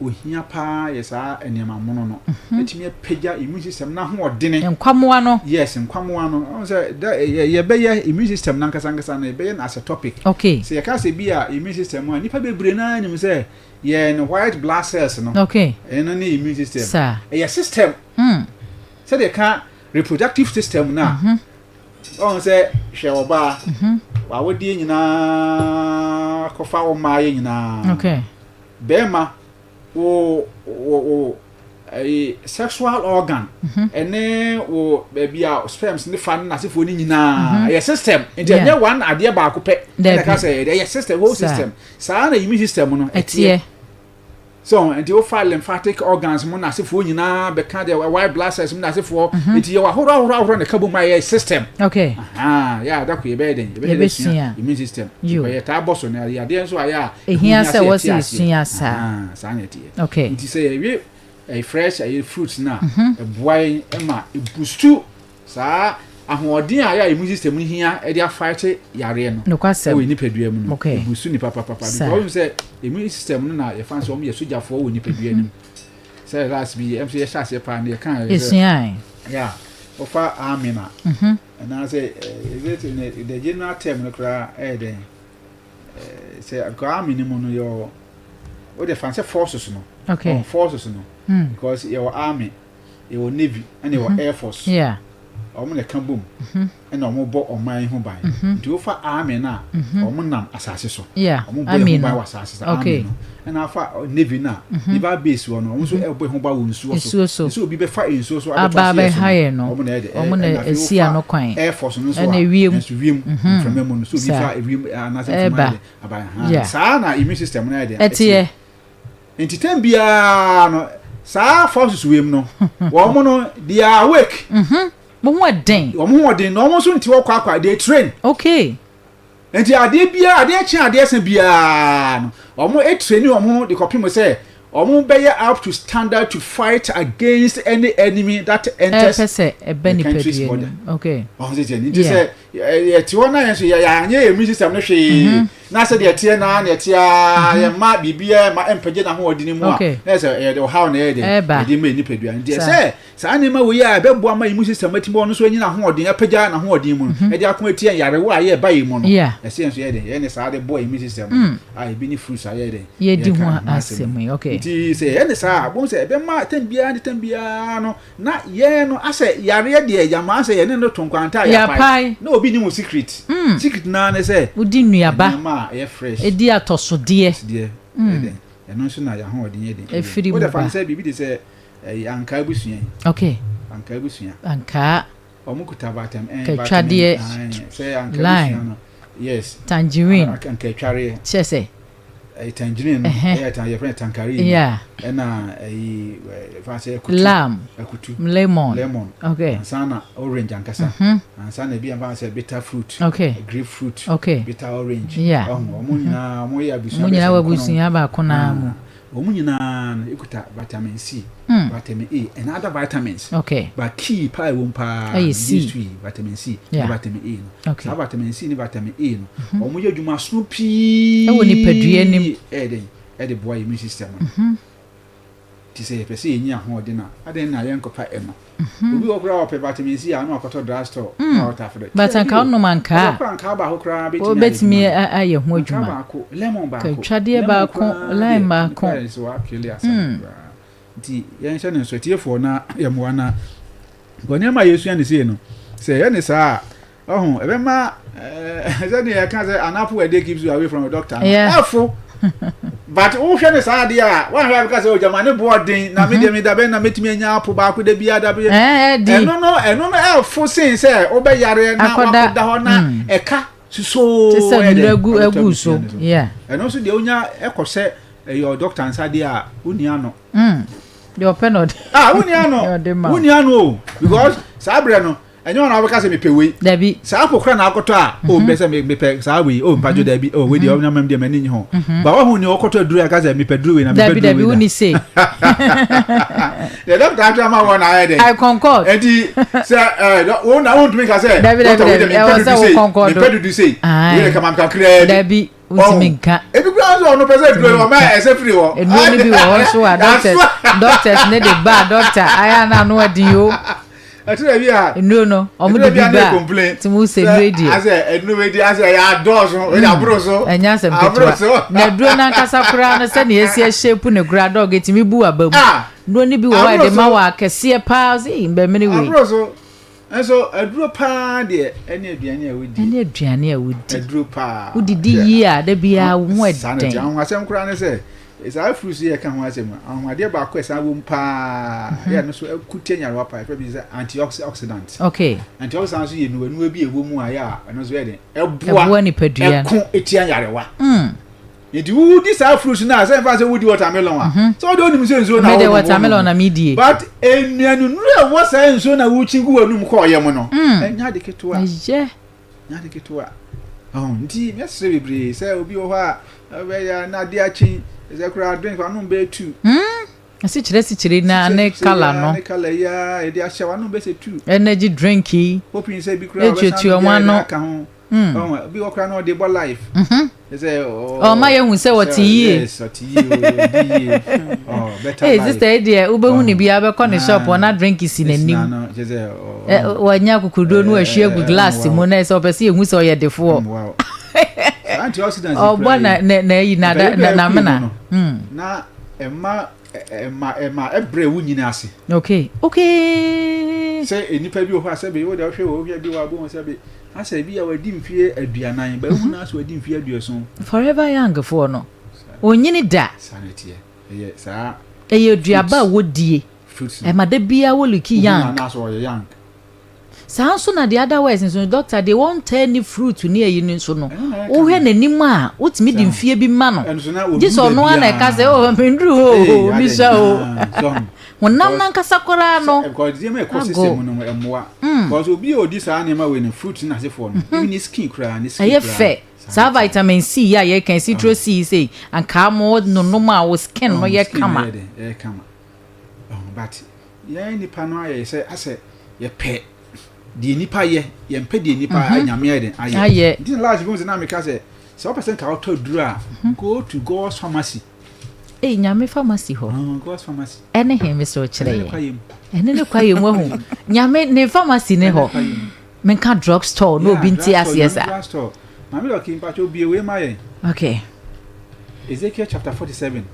ohia paa yɛ saa nneɛma mono no. Ɛtumi apagya immune system no ahoɔdene. Nkwamoa no. Yes, nkwamoa no. Ɔhu sɛ da yɛbɛyɛ immune system no ankasa ankasa no, yɛbɛyɛ no as a topic. Sɛ yɛka sɛ bi a immune system a, nnipa bebree no ara nim sɛ yɛn white blood cells no, ɛno ne immune system. Ɛyɛ system. Sɛdeɛ ka reproductive system no a, ɔhu sɛ hwɛ ɔbaa, wawodeɛ nyinaa kɔfa wo mmaayɛ nyinaa. Bɛrima wo ɛyi sexual organ ɛne wo baabi a sperms ne fa ne n'asefoɔ ne nyinaa ɛyɛ system, nti ɛnyɛ one adeɛ baako pɛ ɛna ka sɛ ɛyɛ system, whole system. Saa na immune system no ɛteɛ. So nti wofa lymphatic organs mu n'asefoɔ nyinaa bɛka deɛ white blood cells mu n'asefoɔ, nti yɛwɔ ahorow ahorow ahorow na ɛka bɔ mu a ɛyɛ system. Yɛ adako yɛbɛyɛ den, yɛbɛyɛ Yɛbɛsua. Immune system yɛ taa bɔ so na yadeɛ nso ayɛ a ehia sɛ wɔ sɛ yɛsua saa. Saa na ɛteɛ. Nti sɛ yɛwie ɛyɛ fresh ɛyɛ fruit na ɛboa yɛn ɛma ɛboost saa ahoɔden a yɛ a immune system no hia ɛde afight yareɛ no ɛwɔ nipadua mu no. Ɛboost nipa papapa because sɛ immune system no na yɛfa sɛ wɔn yɛ sogyafoɔ wɔ nipadua no mu. Sɛ last bi ɛm sɛ yɛhyɛ aseɛ paa no, yɛka yɛsua. Yeah, wɔfa army na anaasɛ is it in the general term no koraa ɛyɛ dɛn sɛ because army no mu no yɛ o de fa sɛ forces no. Forces no, because yɛwɔ army, yɛwɔ navy, ɛna yɛwɔ air force. Wɔn na ɛka bom ɛna wɔn bɔ ɔman ho ban. Nti wofa army no a, wɔn nam asase so. Wɔn bɔ ɛho ban wɔ asase so, army no. Ɛna afa navy no a, naval base wɔ no, wɔn nso ɛbɔ ɛho ban wɔ nsuo so. Nso obi bɛfa nsuo so abɛtɔ ase no, wɔn na ɛde. Wɔn na esi ano kwan. Air force no nso a, ɛna ewiem. Nso wiem, mframa mu no so, obi fa ewiem anaasɛ mframa yɛ aban ha. Saa na immune system no yɛ de. Ɛteɛ. Nti tɛm biara no, saa forces wiem no, wɔn no, they are awake. Mo ho ɔden. Wɔn ho ɔden na wɔn nso nti wɔ kɔ akɔ, they train. Nti adeɛ biara, adeɛ kye adeɛ sɛ biara no, wɔn train wɔn ho de kɔpem sɛ wɔn bɛyɛ up to standard to fight against any enemy that enters the country's border. Wɔn sɛ tiɛ nti sɛ yɛte hɔ na yɛn nso yɛ yɛanyɛ yɛn immune system no hwee na sɛ deɛ teɛ na deɛ teɛ yɛn mma biribiara ma mpagye n'ahoɔden mu a, na yɛ sɛ ɛyɛ ɔhaw na ɛyɛ de yɛde ma nipadua. Nti sɛ saa nneɛma wei a ɛbɛboa ma immune system atumi ɔno nso anyi n'ahoɔden, apagya n'ahoɔden mu no, ɛde ako atia nyarewa a yɛba yi mu no, ɛsɛ yɛn nso yɛ de yɛn ne saa de boa immune system a ebi ne fruits a yɛ de yɛdi ho asɛm yi. Nti sɛ yɛn ne saa bɔn sɛ ɛbɛma tɛm biara ne tɛm biara no na yɛn no asɛ yareɛ deɛ yama asɛ yɛne no to nkwanta a yɛapae na obi ni mu secret. Secret naa ne sɛ wodi nnuaba. Nneɛma a ɛyɛ fresh. Edi atɔsodeɛ. Deɛ ɛno nso na yɛahoɔden yɛ den. Efiri mu ba. Wode fa sɛ biribi de sɛ ɛyɛ ankaa abusua yi. Ankaa abusua. Ankaa. Wɔn kuta vitamin Katwadeɛ. Sɛ ankaa abusua no, yes. Tangerine. Ankatwareɛ. Kyerɛ sɛ. Ɛyɛ tangerine no, ɛyɛ tan, yɛfrɛ no tangerine. Ɛna ɛyi fa sɛ akutu. Lime. Akutu. Lemon. Lemon. Ansa na orange ankasa. Ansa na ebi yɛn fa sɛ bitter fruit. Grapefruit. Bitter orange. Ɔho wɔn nyinaa wɔn yɛ abusua. Wɔn nyinaa wɔ abusua baako naa mu. Wɔn nyinaa no ekuta vitamin C, vitamin A and other vitamins. But key paa ɛwɔ mu paa ɛyɛ C. These two, vitamin C ne vitamin A no. Saa vitamin C ne vitamin A no, wɔn yɛ adwuma sono pii. Ɛwɔ nipadua nim. Ɛyɛ den ɛde boa immune system no. Ti sɛ yɛpɛ sɛ yɛnyi ahoɔden a, adan na yɛnkɔpa ɛno? Obi wɔ koraa ɔpɛ vitamin C a, na wakɔtɔ drug store na ɔtafere. But anka wonom ankaa. Ɔkora ankaa baako koraa bɛtumi. Wobɛtumi ayɛ ho adwuma. Baako, lemon baako. Katwadeɛ baako, lime baako. Wakele asɛm koraa. Nti yɛnhyɛ ne nso tiefoɔ na yɛmmoa na nneɛma a yɛsua ne sei no, sɛ ɛyɛ ne saa a, ɔho ɛbɛma sɛdeɛ yɛka sɛ "an apple a day keeps you away from a doctor" no ɛfo. But wohwɛ ne saa adeɛ a, woahwɛ a bɛka sɛ ogyama ne boɔ den na medeɛ meda bɛn na mɛtumi anya apo baako da biara da bi. Ɛno no ɛfo sen sɛ wobɛyare na wakɔda hɔ na ɛka susoo. Te sɛ nnuro agu so. Ɛno nso deɛ, wonya ɛkɔ sɛ ɛyɛ doctor nsa deɛ a, wonni ano. Deɛ ɔpɛ na ɔde. Ah, wonni ano, wonni ano o, because saa berɛ no ɛnyɛ wɔn a wɔbɛka sɛ mepɛ wei. Dabi. Saa apple kora na akɔtɔ a, o mpɛ sɛ mepɛ saa wei o, mpadwo dabi o, wei deɛ ɔnyɛ mɛm deɛ m'ani nye ho ba. Wɔn ni ɔkɔtɔ aduro a, ka sɛ mepɛ duro wei na mepɛ duro wei. Dabi, dabi, wuni se. Deɛ dɔkita atwa ama wɔn na ayɛ dɛ. I concord. Eti sɛ wɔn na wɔn ntumi ka sɛ dabi, dabi, dabi, ɛwɔ sɛ wo concord. Mepɛ dudu sei, wei de kama kakraa bi. Dabi. Wontumi nka. Ebi koraa nso ɔno pɛ sɛ aduro no ɔma ɛsɛ firi hɔ. Nnuro no bi wɔ hɔ nso a doctors doctors ne de ba doctor ayɛ a na ano adi o. Ɛtɔ bi a. Nnuro no wɔn de bi ba ti mu sɛ nnuro die. Asɛ nnuro di asɛ ɛyɛ adɔɔso ɛyɛ hmm. aboro so. Ɛnyɛ asɛm ketewa. Na aduro n'ankasa koraa no sɛnea esi ahyɛpu ne koraa dɔg etumi bu aba mu. Ah! Nnuro no bi wɔ hɔ a yɛde ma wɔ akɛseɛ paa sɛ mbɛmene wei. Aboro so. Nso aduro paa deɛ ɛne aduane a wodi. Ɛne aduane a wodi. Aduro paa. Wodidi yie a da biara wo ho ɛdɛn. Saa na ɛte. Anwanwasɛm koraa ne sɛ saa fruits yi yɛka ho asɛm no anwanwadeɛ baako a ɛsan wɔ mu paa mhm. yɛ no so ɛko tia nyarewa paa yɛfrɛ bi sɛ antioxidant. Okay. Antioxidant nso yɛ nnuanuwa bi a ɛwɔ mu a yɛ a ɛno nso yɛ den ɛboa ɛboa nipadua ɛko tia nyarewa. Mm. Nti wodi saa fruits no a sɛ nfa sɛ wodi watermelon a mhm. sɛ wode wonim sɛ nsuo na wɔnom watermelon na medie but nnuanunuru a ɛwɔ saa nsuo na wokyi gu w'anum kɔ ɔyɛ mu no mm. ɛnyɛ ade ketewa ɛyɛ nyɛ ade ketewa nti mɛsrɛ bebree sɛ obi wɔ hɔ a ɛbɛyɛ na ade akyi sɛ koraa drink anom bɛyɛ tu mm. Asikyire asikyire na ne kala no. Ne kala yi a yɛde ahyɛ w'anom bɛsɛ tu Energy drink yi. Hoping sɛ bi koraa wɔbɛsan no bi a aka ho. Mm. Bi wɔ koraa na ɔde bɔ life. Mhm. Sɛ ɔma yɛhu sɛ ɔte yie. Yes, ɔte yie o, ɔdi yie. Oh, better Hey, life. sister yi deɛ wobɛhu ne biara bɛkɔ ne shop hɔ na drink si n'anim. No, kyerɛ sɛ ɔ Wanya akokoduro no wahwie agu glass mu na ɛsɛ ɔpɛ sɛ yɛhu sɛ ɔyɛ defoɔ. Wow. Saa antioxidants Ɔbɔ na na na ayi na na na mena. Na ɛma ɛma ɛma ɛbrɛ wo nyini ase. Okay. Okay. Sɛ nnipa bi wɔ hɔ a sɛbe wo deɛ wohwɛ wɔ wohwɛ bi wɔ abɔ sɛbe asɛ bi a wadi mfie aduanan ba ehu na asɛ wadi mfie aduoson. Forever young foɔ no onyini da. Saa na ɛteɛ ɛyɛ saa. Ɛyɛ aduaba a wodie. Fruits no. Ɛma da biara wo look young. Wohu na asɛ ɔyɛ young. Saa nso na the other words nso no doctor deɛ wɔntaa nni fruit ne ayi no nso no wohwɛ n'anim a wotumi de mfie bi ma no gye sɛ ɔno ara na ɛka sɛ oh menduru hɔ o mesua o honam nankasa koraa no ago because obi a odi saa nneɛma wei no fruit na asefoɔ no even ne skin koraa ne skin ɛyɛ fɛ saa vitamin C yi a yɛka citro C sei ankaa mo nonom a wo skin no yɛ kama ɛyɛ kama but Yɛn nnipa no ayɛ sɛ asɛ yɛpɛ deɛ nnipa yɛ, yɛmpɛ deɛ nnipa mhm. nyame ayɛ den ayɛ. Nti na last bi sɛ na meka sɛ sɛ wopɛ sɛ nka wotɔ aduro a mhm. go to God's pharmacy. Ei, nyame pharmacy hɔ. Ah, God's pharmacy. Ɛne he me sɛ ɔkyerɛ yɛ. Ɛne ne kwayɛ mu ahu. Nyame ne pharmacy ne hɔ. Menka drug store na obi nte aseɛ saa. Drug store. Maame dɔki mpakyɛ obi ewe ma yɛn. Okay. Ezekiel chapter 47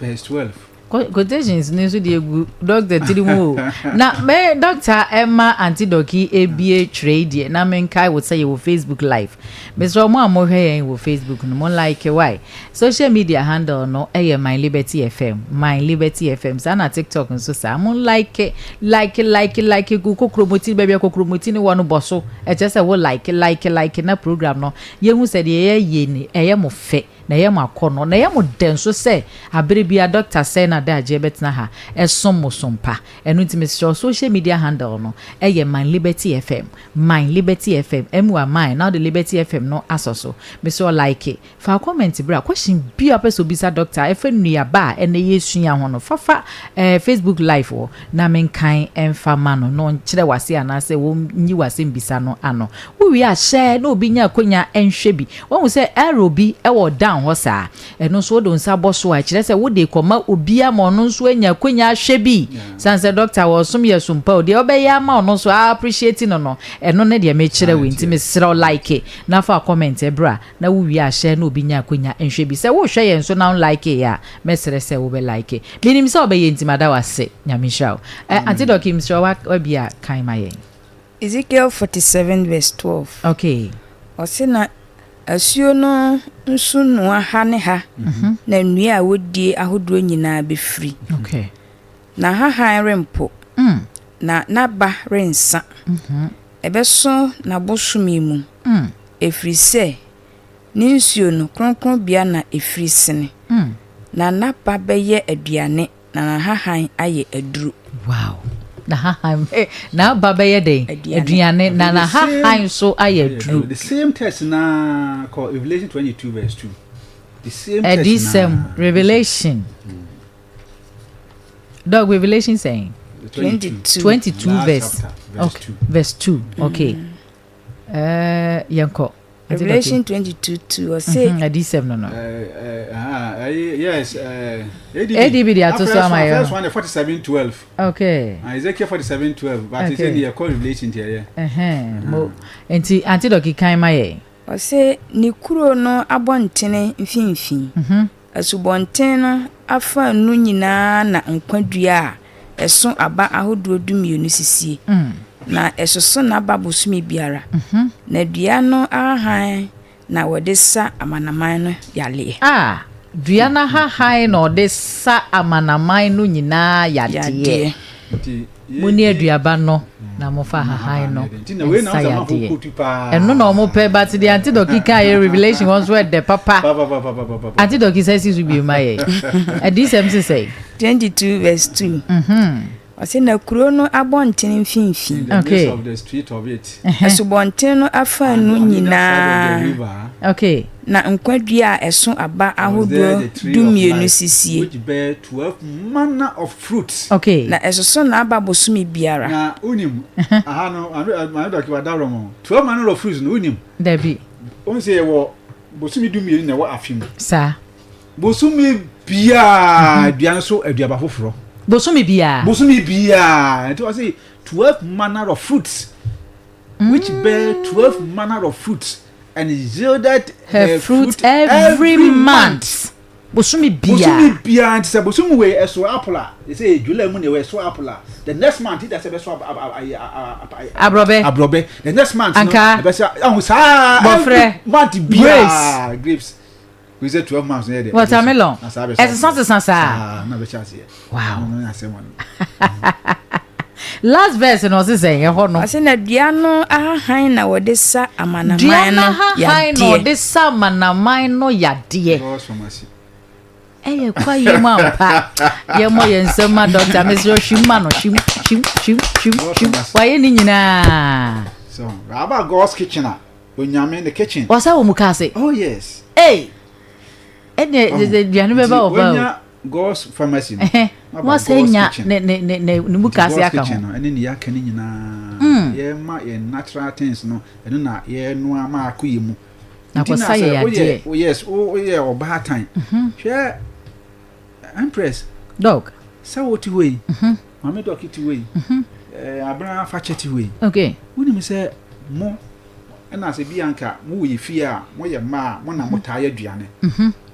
verse 12. Quotations no nso deɛ egu doctor tiri mu o. Na me doctor ɛma Auntie Dɔki ebie twerɛ yi deɛ na menkae wo sɛ yɛwɔ Facebook live. Mesrɛ mo a mohwɛ yɛn wɔ Facebook no mo like why. Social media handle no ɛyɛ My Liberty FM, My Liberty FM. Saa na TikTok nso saa. Mo like, like, like, like gu kokromoti baabi a kokromoti no wɔ no bɔ so. Ɛkyerɛ sɛ wo like, like, like na program no yɛhu sɛ deɛ yɛyɛ ni ɛyɛ mo fɛ. Na ɛyɛ mo akɔnnɔ, na ɛyɛ mo dɛ nso sɛ abere biara Dɔkta Sɛɛ na Daagyeɛ bɛtena ha ɛsom mo som pa. Ɛno nti mesrɛ wo social media handle no ɛyɛ My Liberty FM, My Liberty FM, M-Y My na wode Liberty FM no asɔ so. Mesrɛ wo like, fa wo comment bra, question biara a wopɛ sɛ wobisa Dɔkta ɛfa nnuaba a ɛnnɛ yɛresua ho no fa fa eh, Facebook live hɔ na menkan mfa ma no na ɔnkyerɛ w'ase anaasɛ wɔnyi w'asɛmbisa no ano. Wowie a hyɛ na obi nya akonya nhwɛ bi. Woahu sɛ arrow bi wɔ down hɔ saa? Ɛno nso wode wo nsa bɔ so a, ɛkyerɛ sɛ wode rekɔma obi ama ɔno nso anya akonya ahwɛ bi. Sane sɛ doctor wɔ ɔsom yɛ som pa o, deɛ wobɛyɛ ama ɔno nso a appreciate no no, ɛno ne deɛ mekyerɛ wo yi. Nti mesrɛ wo like na fa comment bra na wowie a hyɛ na obi nya akonya nhwɛ bi. Sɛ wohwɛ yɛn nso na wo like yɛ a, mɛsrɛ sɛ wobɛ like. Menim sɛ wobɛyɛ nti mada wo ase. Nyame nhyira wo. Eh, Auntie Dɔki, mesrɛ wo wabie a kan ma yɛn. Ezekiel 47 vs 12. Okay. Ɔse na asuo no nsunoa ha ne ha na nnua a wɔdie ahodoɔ nyinaa bɛfiri. Okay. N'ahahan rempo, na n'aba rensa. Ɛbɛso n'abosome mu, ɛfiri sɛ ne nsuo no, kronkronbea na ɛfiri sene. Na n'aba bɛyɛ aduane Na n'ahahan ayɛ aduru. Wow! N'ahahan eh, n'aba bɛyɛ dɛn? Aduane. Na n'ahahan nso ayɛ aduru. The same text na kɔ Revelation 22 verse 2. The same text Adisɛm, Revelation. Dog, Revelation sɛn? 22. 22 Last verse. chapter, verse okay. 2. Verse 2. Okay. Mm. Uh, yɛnkɔ. Revelation 22:2 ɔse. Adiyisɛm no no. Yes, ADB. ADB de ato so ama yɛ. First one 47:12. Okay. Ezekiel 47:12, but it's in the call Revelation tiɛ yɛ. Mo nti Auntie kan ma yɛ. Ɔse ne kuro no abɔntene mfimfini. Asubɔnten no afaanu nyinaa na nkwa dua a ɛso aba ahodoɔ 12 sisie. Na ɛsoso n'aba bosome biara. Na dua no ahahan na wɔde sa amanaman no yadeɛ. Ah, dua no ahahan na ɔde sa amanaman no nyinaa yadeɛ. Mo ni aduaba no na mofa ahahan no nsa yadeɛ. Ɛno na ɔmo pɛ, but deɛ Auntie Dɔki ka yɛ Revelation wɔn nso ɛdɛ papa. Auntie Dɔki, sɛ si so bio ma yɛ adiyisɛm sisɛ. 22 verse 2. Ɔsɛ na kuro no abɔntene mfimfini. Asubɔnten no afaanu nyinaa. Na nkwa dua a ɛso aba ahodoɔ 12 sisie. Manner of fruits. Na ɛsoso n'aba bosome biara. Na unim aha no, maame Dɔki wa dawrɔ mo 12 manner of fruits no, unim. Dabi. O n sɛ yɛwɔ bosome 12 na ɛwɔ afe mu. Saa. Bosome biara dua no so aduaba foforɔ. Bosome biara. Bosome biara, nti wɔse 12 manner of fruits which bear 12 manner of fruits and yielded her fruit every month. Bosome biara. Bosome biara, nti sɛ bosome wei ɛso apple a, sɛ July mu na ɛwɔ ɛso apple a, the next month ida sɛ ɛbɛso aborɔbɛ. Aborɔbɛ. The next month no Ankaa. ɛbɛsɛ ɛho saa. Bɔfrɛ. Every month biara, grapes we say 12 months yɛ de Watermelon. Na saa bɛhyɛ. Ɛsesa sesa saa. Saa na bɛhyɛ aseɛ. Wow. No no asɛm no. Last verse no, ɔse sɛn ɛhɔ no? Ɔsɛ na dua no ahahan na wɔde sa Dua amanaman no no ahahan na yadeɛ. ɔde sa amanaman no yadeɛ. God's pharmacy. Ɛyɛ kwa yie mu ampa. Yɛmmɔ yɛn nsɛm ma dɔkta. Mesrɛ, hwim ma no, hwim, hwim, hwim, hwim, hwim. Wayɛ ne nyinaa. So aba God's kitchen a, Onyame ne kitchen. Wasa wɔ mu kaa se. Oh yes. Ei, ɛne aduane bɛba wɔ ba o. Wonya God's pharmacy no. Wasa nya ne mu kaa se aka ho. Kitchen no ɛne ne yɛaka ne nyinaa. Yɛma yɛn natural things no, ɛno na yɛnoa ma akɔ yɛ mu. Na kɔsa yɛ yadeɛ. Oh yes, woyɛ ɔbaatan. Hwɛ, Empress. Dog. Sɛ wote hɔ yi, maame Dɔki te hɔ yi, abena Afakyɛ te hɔ yi. Wonim sɛ mo ɛna sɛ bi anka mowɔ yɛ fie a, moyɛ mmaa a mo na motaa yɛ aduane.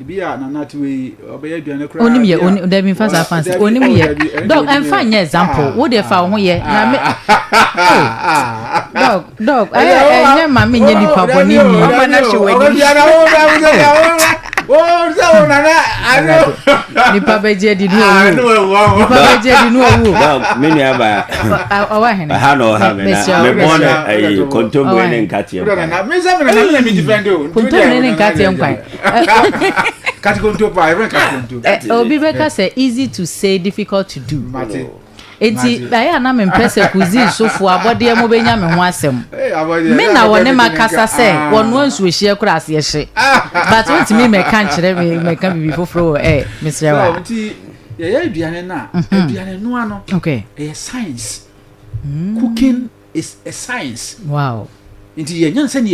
Ebi a nana te hɔ yi, ɔbɛyɛ aduane koraa. Onim yɛ onim dabi nfa saa fancy onim yɛ. Dog, ɛnfa nyɛ example, wo deɛ fa wo ho yɛ na me. Dog, dog, ɛyɛ ɛnyɛ maame nyɛ nipa bɔ ne ni. Ɔma na hyɛ w'anim. Nipa bɛgye adi no owu, nipa bɛgye adi no owu. Dog, me nua ba. Ɔwɔ ahene. Ha na ɔha me na mebɔ no ayi kontomire ne nkateɛ nkwan. Kontomire ne nkateɛ nkwan. Katikonto pa, ɛfɛ katikonto. Obi bɛka sɛ easy to say, difficult to do. Eti ayɛ a na mempɛ sɛ cuisine sofoɔ abɔdeɛ mo bɛnya me ho asɛm. Me na wɔne ma kasa sɛ wɔnoa nsuohyeɛ koraa aseɛ hye, but wontumi mɛka nkyerɛ me mɛka biribi foforɔ wɔ ɛ, mesrɛ wa. Nti yɛyɛ aduane no a, aduane noa no ɛyɛ science. Cooking is a science. Nti yɛnya sɛ ne